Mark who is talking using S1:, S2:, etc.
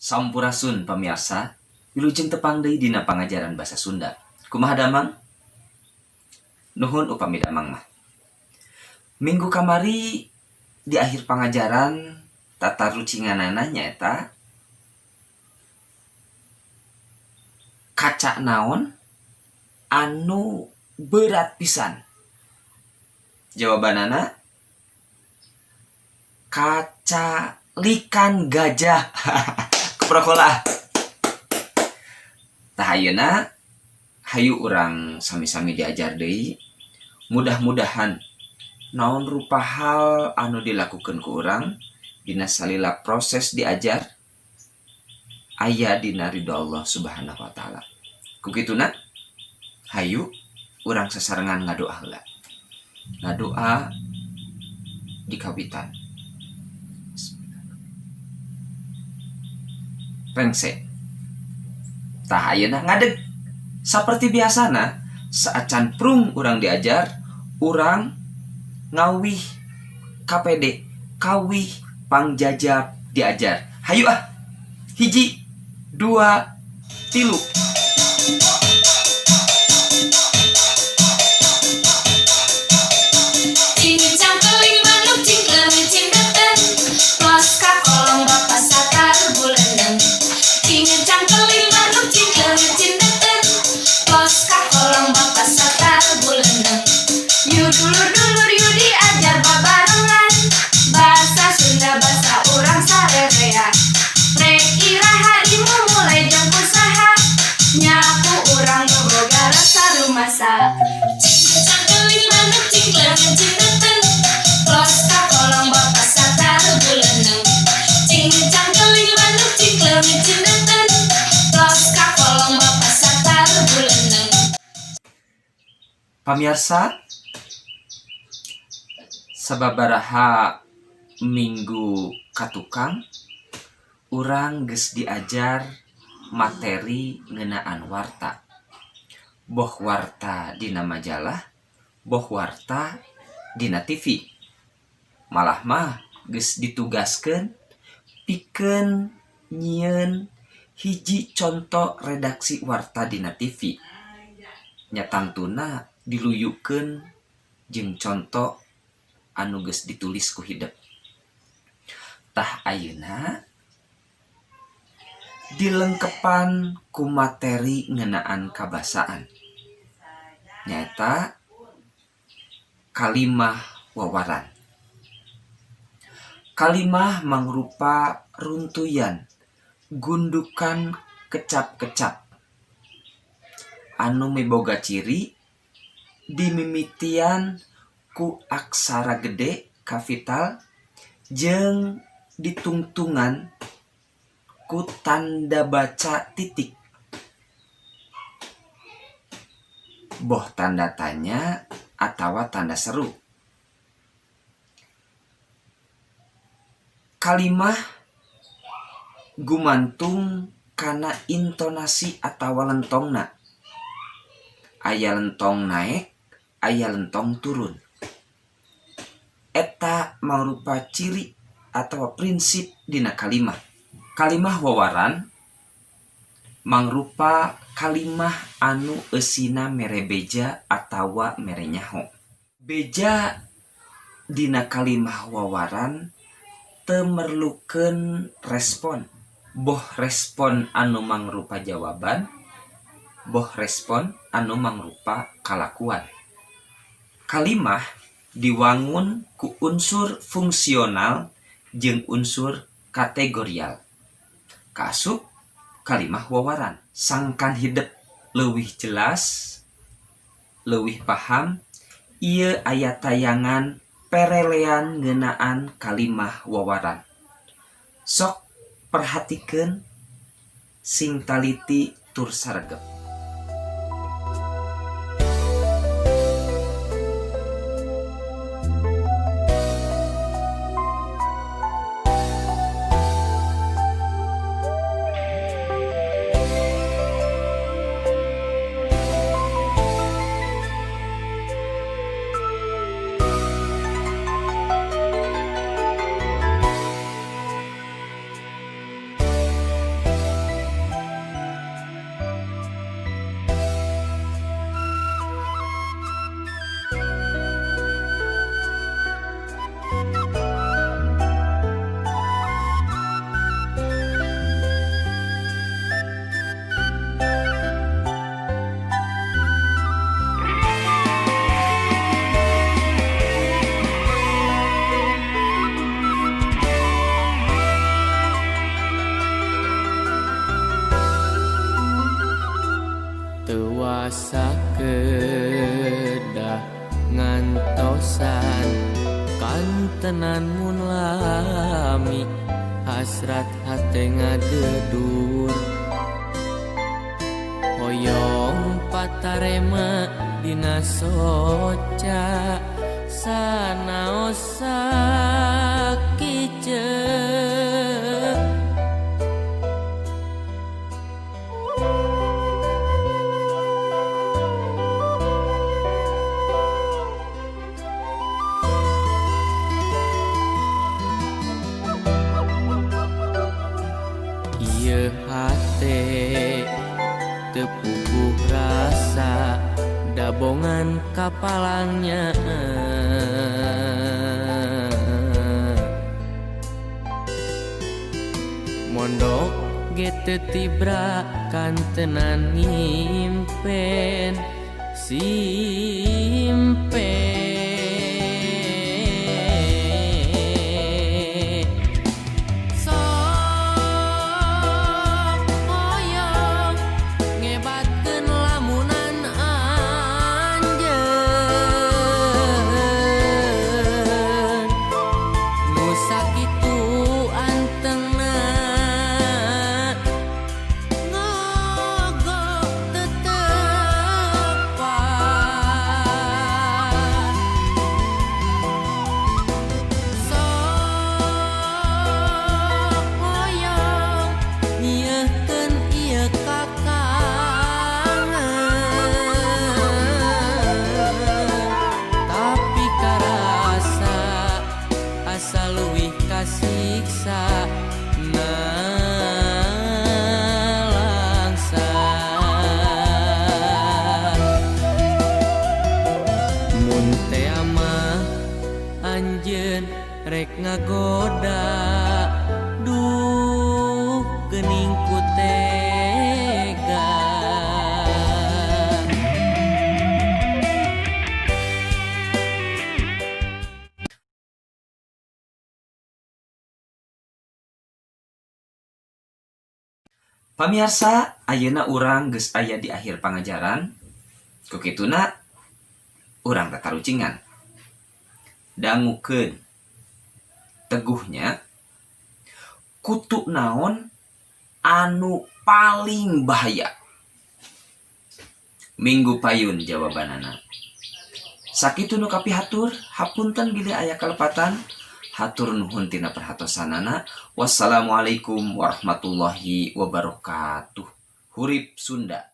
S1: Sampurasun pamirsa, wilujeng tepang deui dina pangajaran basa Sunda. Kumaha damang? Nuhun upami damang mah. Minggu kamari di akhir pangajaran tata rucinganana nyaeta kaca naon anu berat pisan. Jawabanana kacalikan gajah. Keprok heula. Tah ayeuna hayu urang sami-sami diajar deui. Mudah-mudahan naon rupa hal anu dilakukeun ku urang dina salila proses diajar aya dina ridho Allah Subhanahu wa taala. Ku kituna hayu urang sasarengan ngadoa heula. Ngadoa di kawitan. Rengse. Tah ayeuna ngadeg. Saperti biasana saacan prung urang diajar, urang ngawih KPD, kawih pangjajab diajar. Hayu ah. 1, 2, 3.
S2: Cincang keling manuk cingkleung cindeten, plos ka kolong bapak satar buleneng. Cincang keling manuk cingkleung cindeten, plos ka kolong bapak satar buleneng. Yu dulur-dulur yu diajar babarengan, basa Sunda basa urang sarerea. Rek iraha dimumulai jeung usaha, nyaku urang nu boga rasa rumasa. Cincang keling manuk cingkleung cindeten, plos ka kolong bapak satar buleneng. Cincang keling manuk cingkleung cindeten, plos ka kolong bapak satar buleneng.
S1: Pamirsa, sababaraha minggu katukang urang geus diajar materi ngeunaan warta. Boh warta dina majalah, boh warta dina TV. Malah mah geus ditugaskeun pikeun nyieun hiji conto redaksi warta dina TV. Nya tangtuna diluyukeun jeung conto anu geus ditulis ku hidep. Tah ayeuna dilengkepan ku materi ngeunaan kabasaan. Nyaeta kalimah wawaran. Kalimah mangrupa runtuyan gundukan kecap-kecap anu miboga ciri dimimitian ku aksara gede kapital jeung ditungtungan ku tanda baca titik. Boh tanda tanya atawa tanda seru. Kalimah gumantung kana intonasi atawa lentongna. Aya lentong naek, aya lentong turun. Eta mangrupa ciri atawa prinsip dina kalimah. Kalimah wawaran mangrupa kalimah anu eusina mere beja atawa mere nyaho. Beja dina kalimah wawaran teu merlukeun respon. Boh respon anu mangrupa jawaban, boh respon anu mangrupa kalakuan. Kalimah diwangun ku unsur fungsional jeung unsur kategorial. Kaasup kalimah wawaran. Sangkan hidep leuwih jelas, leuwih paham, ieu aya tayangan perelean ngeunaan kalimah wawaran. Sok perhatikeun sing taliti tur saregep.
S3: Asa kedah ngantosan kantenan mun lami hasrat hate ngagedur hoyong patarema dina soca sanaos sakice. Ieu hate teu puguh rasa dabongan kapalangnya, mondok ge teu tibra kantenan ngimpen simpe. Sok hoyong ngebatkeun lamunan anjeun nu sakitu antengna ngogok teu tepan. Sok hoyong nyieun ieu kakangen tapi karasa asa leuwih kasiksa nalangsa. Mun tea mah anjeun rek ngagoda, duh geuning ku tega.
S1: Pamiarsa, ayeuna urang geus aya di akhir pangajaran. Ku kituna urang tatarucingan. Dangukeun teguhnya kutu naon anu paling bahaya? Minggu payun jawabanana. Sakitu nu kapihatur, hapunten bilih aya kalepatan. Hatur nuhun tina perhatosanana. Wassalamualaikum warahmatullahi wabarakatuh. Hurip Sunda.